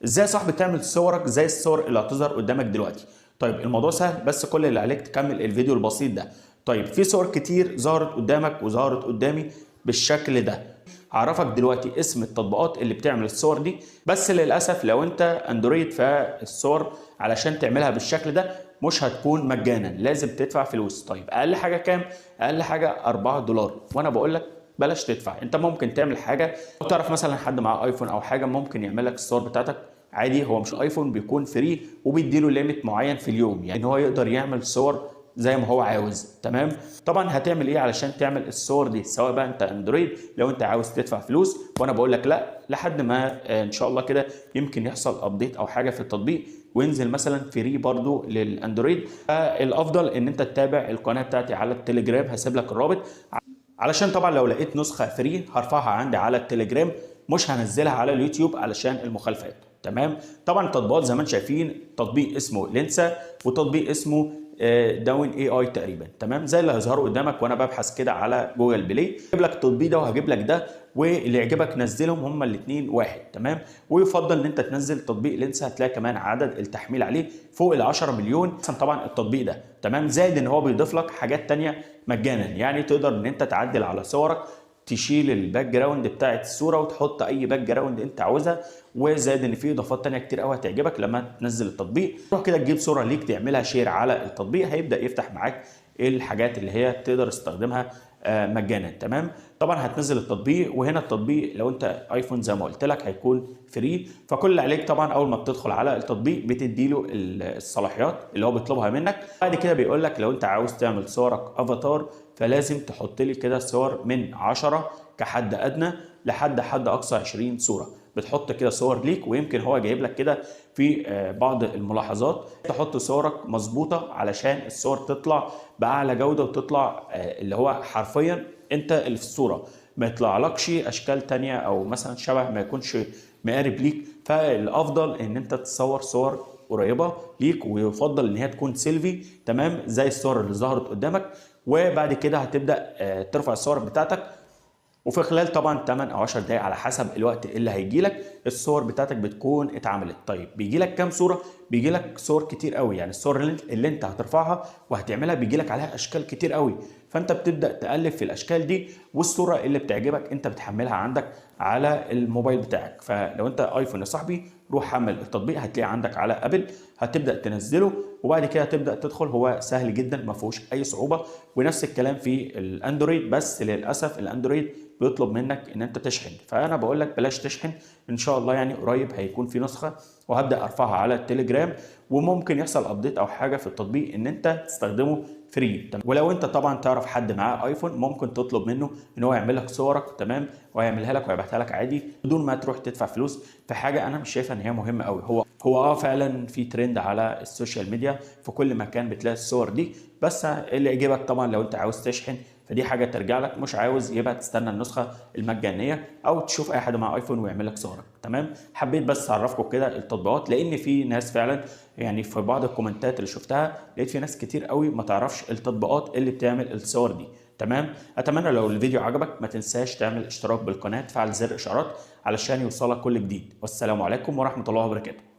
ازاي يا صاحبي تعمل صورك زي الصور اللي هتظهر قدامك دلوقتي؟ طيب الموضوع سهل، بس كل اللي عليك تكمل الفيديو البسيط ده. طيب في صور كتير ظهرت قدامك وظهرت قدامي بالشكل ده، هعرفك دلوقتي اسم التطبيقات اللي بتعمل الصور دي. بس للاسف لو انت اندرويد فالصور علشان تعملها بالشكل ده مش هتكون مجانا، لازم تدفع فلوس. طيب اقل حاجة كام؟ اقل حاجة $4، وانا بقول لك بلاش تدفع. انت ممكن تعمل حاجة، لو تعرف مثلا حد معاه ايفون او حاجة ممكن يعمل لك الصور بتاعتك عادي. هو مش الايفون بيكون free وبيديله limit معين في اليوم، يعني ان هو يقدر يعمل صور زي ما هو عاوز. تمام. طبعا هتعمل ايه علشان تعمل الصور دي؟ سواء بقى انت اندرويد لو انت عاوز تدفع فلوس، وانا بقول لك لا، لحد ما ان شاء الله كده يمكن يحصل update او حاجة في التطبيق وينزل مثلا free برضو للاندرويد. فالافضل ان انت تتابع القناة بتاعتي على التليجرام، هسيب لك الرابط، علشان طبعا لو لقيت نسخه free هرفعها عندي على التليجرام، مش هنزلها على اليوتيوب علشان المخالفات. تمام. طبعا التطبيقات زي ما انتم شايفين، تطبيق اسمه لينسا وتطبيق اسمه Dawn AI تقريبا. تمام، زي اللي هيظهروا قدامك وانا ببحث كده على جوجل بلاي. هجيب لك التطبيق ده وهجيب لك ده، واللي يعجبك نزلهم، هما الاثنين واحد. تمام. ويفضل ان انت تنزل تطبيق لينسا، هتلاقي كمان عدد التحميل عليه فوق ال 10 مليون طبعا التطبيق ده. تمام. زائد ان هو بيضيف لك حاجات تانية مجانا، يعني تقدر ان انت تعدل على صورك، تشيل ال background بتاعت الصورة وتحط اي background انت عاوزها، وزائد ان في اضافات تانية كتير قوي هتعجبك لما تنزل التطبيق. تروح كده تجيب صوره ليك تعملها share على التطبيق، هيبدا يفتح معاك الحاجات اللي هي تقدر تستخدمها مجانا. تمام. طبعا هتنزل التطبيق، وهنا التطبيق لو انت ايفون زي ما قلت لك هيكون free. فكل اللي عليك طبعا اول ما بتدخل على التطبيق بتدي له الصلاحيات اللي هو بيطلبها منك. بعد كده بيقول لك لو انت عاوز تعمل صورك افاتار فلازم تحط لي كده صور من 10 كحد ادنى لحد حد اقصى 20 صوره. بتحط كده صور ليك، ويمكن هو جايب لك كده في بعض الملاحظات تحط صورك مظبوطة علشان الصور تطلع باعلى جوده، وتطلع اللي هو حرفيا انت اللي في الصورة، ما يطلعلكش اشكال تانية او مثلا شبه ما يكونش مقارب ليك. فالافضل ان انت تصور صور قريبه ليك، ويفضل ان هي تكون سيلفي. تمام، زي الصور اللي ظهرت قدامك. وبعد كده هتبدا ترفع الصور بتاعتك، وفي خلال طبعا 8 او 10 دقائق على حسب الوقت اللي هيجي لك الصور بتاعتك بتكون اتعملت. طيب بيجي لك كام صوره؟ بيجي لك صور كتير قوي، يعني الصور اللي انت هترفعها وهتعملها بيجي لك عليها اشكال كتير قوي، فانت بتبدا تالف في الاشكال دي، والصورة اللي بتعجبك انت بتحملها عندك على الموبايل بتاعك. فلو انت ايفون يا صاحبي روح حمل التطبيق، هتلاقيه عندك على ابل، هتبدا تنزله وبعد كده تبدا تدخل. هو سهل جدا ما فيهوش اي صعوبة. ونفس الكلام في الاندرويد، بس للاسف الاندرويد بيطلب منك ان انت تشحن، فانا بقول لك بلاش تشحن. ان شاء الله يعني قريب هيكون في نسخه وهبدا ارفعها على التليجرام، وممكن يحصل update او حاجة في التطبيق ان انت تستخدمه free. تمام. ولو انت طبعا تعرف حد معاه ايفون ممكن تطلب منه ان هو يعمل لك صورك، تمام، وهيعملها لك ويبعتها لك عادي بدون ما تروح تدفع فلوس في حاجة انا مش شايفها ان هي مهمة قوي. هو فعلا في ترند على ال social media، في كل مكان بتلاقي الصور دي، بس اللي يعجبك طبعا لو انت عاوز تشحن فدي حاجة ترجع لك، مش عاوز يبقى تستنى النسخة المجانية او تشوف اي حد مع ايفون ويعمل لك صورك. تمام. حبيت بس اعرفكم كده التطبيقات، لان في ناس فعلا يعني في بعض الكومنتات اللي شفتها لقيت في ناس كتير قوي ما تعرفش التطبيقات اللي بتعمل الصور دي. تمام. اتمنى لو الفيديو عجبك ما تنساش تعمل اشتراك بالقناة، تفعل زر الاشعارات علشان يوصلك كل جديد. والسلام عليكم ورحمة الله وبركاته.